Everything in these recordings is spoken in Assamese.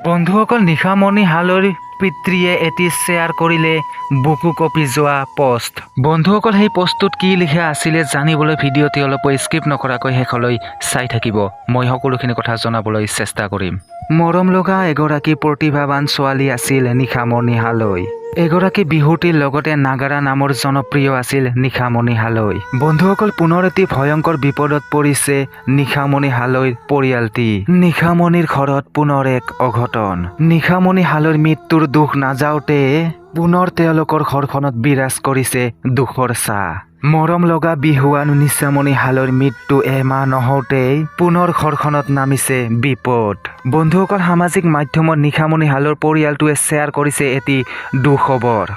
বন্ধুসকল, নিশামণি হালৈৰ পিতৃয়ে এটি শ্বেয়াৰ কৰিলে বুকু কঁপি যোৱা পষ্ট। বন্ধুসকল, সেই পষ্টটোত কি লিখা আছিলে জানিবলৈ ভিডিঅ'টি অলপো স্কিপ নকৰাকৈ শেষলৈ চাই থাকিব। মই সকলোখিনি কথা জনাবলৈ চেষ্টা কৰিম। মৰম লগা এগৰাকী প্ৰতিভাৱান ছোৱালী আছিল নিশামণি হালৈ। এগৰাকী বিহুৱতীৰ লগতে নাগাৰা নামৰ জনপ্ৰিয় আছিল নিশামণি হালৈ। বন্ধুসকল, পুনৰ এটি ভয়ংকৰ বিপদত পৰিছে নিশামণি হালৈৰ পৰিয়ালটি। নিশামণিৰ ঘৰত পুনৰ এক অঘটন। নিশামণি হালৈৰ মৃত্যুৰ দুখ নাযাওঁতে পুনৰ তেওঁলোকৰ ঘৰখনত বিৰাজ কৰিছে দুখৰ ছাঁ। মৰম লগা বিহুৱান নিশামণি হালৈৰ মৃত্যু এমাহ নহওঁতেই পুনৰ ঘৰখনত নামিছে বিপদ। বন্ধুসকল, সামাজিক মাধ্যমত নিশামণি হালৈৰ পৰিয়ালটোৱে শ্বেয়াৰ কৰিছে এটি দুখবৰ।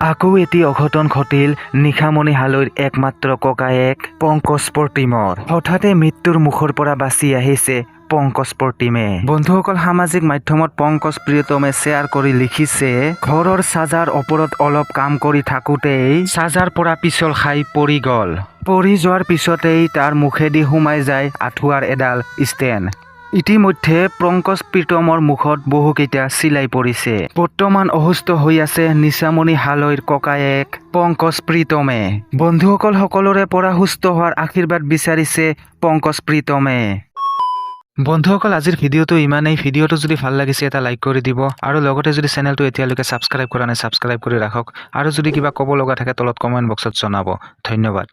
আকৌ এটি অঘটন ঘটিল নিশামণি হালৈৰ একমাত্ৰ ককায়েক পংকজ প্ৰতিমৰ। হঠাতে মৃত্যুৰ মুখৰ পৰা বাচি আহিছে পংকজ প্ৰতিমে। বন্ধুসকল, সামাজিক মাধ্যমত পংকজ প্ৰিয়তমে শ্বেয়াৰ কৰি লিখিছে, "ঘৰৰ চাজাৰ ওপৰত অলপ কাম কৰি থাকোঁতেই চাজাৰ পৰা পিছল খাই পৰি গ'ল। পৰি যোৱাৰ পিছতেই তাৰ মুখেদি সোমাই যায় আঁঠুৱাৰ এডাল ষ্টেণ্ড। ইতিমধ্যে পংকজ প্ৰীতমৰ মুখত বহুকেইটা চিলাই পৰিছে। বৰ্তমান অসুস্থ হৈ আছে নিশামণি হালৈৰ ককায়েক পংকজ প্ৰীতমে।" বন্ধুসকল, সকলোৰে পৰা সুস্থ হোৱাৰ আশীৰ্বাদ বিচাৰিছে পংকজ প্ৰীতমে। বন্ধুসকল, আজিৰ ভিডিঅ'টো ইমানেই। ভিডিঅ'টো যদি ভাল লাগিছে, এটা লাইক কৰি দিব আৰু লগতে যদি চেনেলটো এতিয়ালৈকে ছাবস্ক্ৰাইব কৰা নাই, ছাবস্ক্ৰাইব কৰি ৰাখক আৰু যদি কিবা ক'ব লগা থাকে, তলত কমেণ্ট বক্সত জনাব। ধন্যবাদ।